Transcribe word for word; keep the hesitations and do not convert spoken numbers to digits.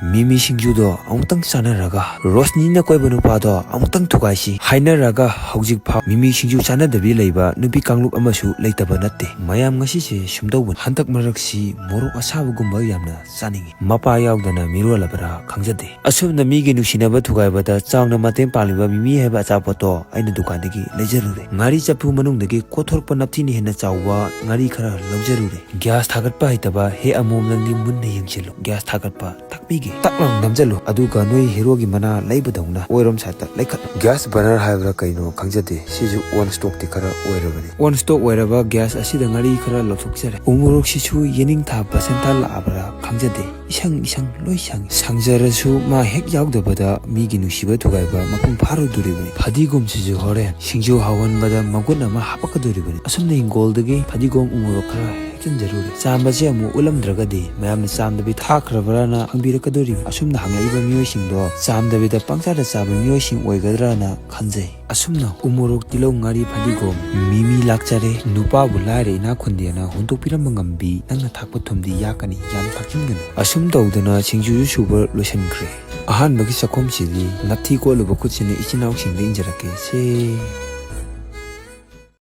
ꯃꯤꯃꯤ ꯁꯤꯡꯖꯨꯗꯣ ꯑꯃꯨꯛꯇꯪ ꯆꯥꯅꯔꯒ ꯔꯣꯁꯅꯤꯅ ꯀꯣꯏꯕ ꯅꯨꯄꯥꯗꯣ ꯑꯃꯨꯛꯇꯪ ꯊꯨꯒꯥꯏꯁꯤ ꯍꯥꯏꯅꯔꯒ ꯍꯧꯖꯤꯛ ꯐꯥꯎ ꯃꯤꯃꯤ ꯁꯤꯡꯖꯨ ꯆꯥꯅꯗꯕꯤ ꯂꯩꯕ ꯅꯨꯄꯤ ꯀꯥꯡꯂꯨꯞ ꯑꯃꯁꯨ ꯂꯩꯇꯕ ꯅꯠꯇꯦ꯫ ꯃꯌꯥꯝ ꯉꯁꯤꯁꯦ ꯁꯨꯝꯗꯧꯕꯅꯤ꯫ ꯍꯟꯗꯛ ꯃꯔꯛꯁꯤ ꯃꯣꯔꯣꯛ ꯑꯁꯥꯕꯒꯨꯝꯕ ꯌꯥꯝꯅ ꯆꯥꯅꯤꯡꯉꯤ꯫ ꯃꯄꯥ ꯌꯥꯎꯗꯅ ꯃꯤꯔꯣꯜꯂꯕ꯭ꯔꯥ ꯈꯪꯖꯗꯦ꯫ ꯑꯁꯨꯝꯅ ꯃꯤꯒꯤ ꯅꯨꯡꯁꯤꯅꯕ ꯊꯨꯒꯥꯏꯕꯗ ꯆꯥꯎꯅ ꯃꯇꯦꯡ ꯄꯥꯡꯂꯤꯕ ꯃꯤꯃꯤ ꯍꯥꯏꯕ ꯑꯆꯥꯄꯣꯠꯇꯣ ꯑꯩꯅ ꯗꯨꯀꯥꯟꯗꯒꯤ ꯂꯩꯖꯔꯨꯔꯦ꯫ ꯉꯥꯔꯤ ꯆꯐꯨ ꯃꯅꯨꯡꯗꯒꯤ ꯀꯣꯊꯣꯔꯛꯄ ꯅꯞꯊꯤꯅ ꯍꯦꯟꯅ ꯆꯥꯎꯕ ꯉꯥꯔꯤ ꯈꯔ ꯂꯧꯖꯔꯨꯔꯦ꯫ ꯒ꯭ꯌꯥꯁ ꯊꯥꯒꯠꯄ ꯍꯩꯇꯕ ꯍꯦ ꯑꯃꯣꯝ, ꯅꯪꯗꯤ ꯃꯨꯟꯅ ꯌꯦꯡꯁꯤꯜꯂꯨ꯫ ꯒ꯭ꯌꯥꯁ ꯊꯥꯒꯠꯄ ꯇꯥꯛꯄꯤꯒꯦ꯫ ꯇꯛ ꯂꯥꯎ ꯅꯝꯖꯜꯂꯨ꯫ ꯑꯗꯨꯒ ꯅꯣꯏ ꯍꯦꯔꯣꯒꯤ ꯃꯅꯥ ꯂꯩꯕꯗꯧꯅ ꯑꯣꯏꯔꯣꯝ ꯁꯥꯏꯗꯇ ꯂꯩꯈꯠꯂꯨ꯫ ꯒ꯭ꯌꯥꯁ ꯕꯔꯅꯔ ꯍꯥꯏꯕ꯭ꯔꯥ ꯀꯩꯅꯣ ꯈꯪꯖꯗꯦ, ꯁꯤꯁꯨ ꯑꯣꯟ ꯁ꯭ꯇꯣꯛꯇꯤ ꯈꯔ ꯑꯣꯏꯔꯕꯅꯤ꯫ ꯑꯣꯟ ꯁ꯭ꯇꯣꯛ ꯑꯣꯏꯔꯕ ꯒ꯭ꯌꯥꯁ ꯑꯁꯤꯗ ꯉꯥꯔꯤ ꯈꯔ ꯂꯧꯊꯣꯛꯆꯔꯦ꯫ ꯎꯃꯣꯔꯣꯛꯁꯤꯁꯨ ꯌꯦꯅꯤꯡꯊꯥ ꯄꯔꯁꯦꯟꯇꯥ ꯂꯥꯛꯑꯕ꯭ꯔꯥ ꯈꯪꯖꯗꯦ꯫ ꯏꯁꯪ ꯏꯁꯪ ꯂꯣꯏ ꯁꯪꯉꯤ꯫ ꯁꯪꯖꯔꯁꯨ ꯃꯥ ꯍꯦꯛ ꯌꯥꯎꯗꯕꯗ ꯃꯤꯒꯤ ꯅꯨꯡꯁꯤꯕ ꯊꯨꯒꯥꯏꯕ ꯃꯄꯨꯡ ꯐꯥꯔꯣꯏꯗꯣꯔꯤꯕꯅꯤ꯫ ꯐꯗꯤꯒꯣꯝꯁꯤꯁꯨ ꯍꯣꯔꯦꯟ ꯁꯤꯡꯖꯨ ꯍꯥꯎꯍꯟꯕꯗ ꯃꯒꯨꯟ ꯑꯃ ꯍꯥꯞꯄꯛꯀꯗꯣꯔꯤꯕꯅꯤ꯫ ꯑꯁꯨꯝꯅ ꯍꯤꯡꯒꯣꯜꯗꯒꯤ ꯐꯗꯤꯒꯣꯝ ꯎꯃꯣꯔꯣꯛ ꯈꯔ ꯍꯦꯛꯆꯟꯖꯔꯨꯔꯦ꯫ ꯆꯥꯝꯕꯁꯦ ꯑꯃꯨꯛ ꯎꯠꯂꯝꯗ꯭ꯔꯒꯗꯤ ꯃꯌꯥꯝꯅ ꯆꯥꯝꯗꯕꯤ ꯊꯥꯈ꯭ꯔꯕ꯭ꯔꯥꯅ ꯍꯪꯕꯤꯔꯛꯀꯗꯣꯔꯤꯕꯅꯤ꯫ ꯑꯁꯨꯝꯅ ꯍꯪꯂꯛꯏꯕ ꯃꯤꯑꯣꯏꯁꯤꯡꯗꯣ ꯆꯥꯝꯗꯕꯤꯗ ꯄꯪꯆꯥꯗ ꯆꯥꯕ ꯃꯤꯑꯣꯏꯁꯤꯡ ꯑꯣꯏꯒꯗ꯭ꯔꯥꯅ ꯈꯟꯖꯩ꯫ ꯑꯁꯨꯝꯅ ꯎꯃꯣꯔꯣꯛ, ꯇꯤꯜꯍꯧ, ꯉꯥꯔꯤ, ꯐꯗꯤꯒꯣꯝ, ꯃꯤꯃꯤ ꯂꯥꯛꯆꯔꯦ꯫ ꯅꯨꯄꯥꯕꯨ ꯂꯥꯏꯔ ꯏꯅꯥꯛ ꯈꯨꯟꯗꯦꯅ ꯍꯨꯟꯗꯣꯛꯄꯤꯔꯝꯕ ꯉꯝꯕꯤ, ꯅꯪꯅ ꯊꯥꯛꯄ ꯊꯨꯝꯗꯤ ꯌꯥꯛꯀꯅꯤ, ꯌꯥꯝ ꯊꯥꯛꯆꯤꯟꯒꯅꯨ꯫ ꯑꯁꯨꯝ ꯇꯧꯗꯅ ꯁꯤꯡꯖꯨꯁꯨ ꯁꯨꯕ ꯂꯣꯏꯁꯤꯟꯈ꯭ꯔꯦ꯫ ꯑꯍꯥꯟꯕꯒꯤ ꯆꯥꯛꯈꯨꯝꯁꯤꯗꯤ ꯅꯞꯊꯤ ꯀꯣꯠꯂꯨꯕ ꯈꯨꯠꯁꯤꯅ ꯏꯆꯤꯟ ꯏꯅꯥꯎꯁꯤꯡꯗ ꯏꯟꯖꯔꯛꯀꯦ꯫ ꯁꯦ꯫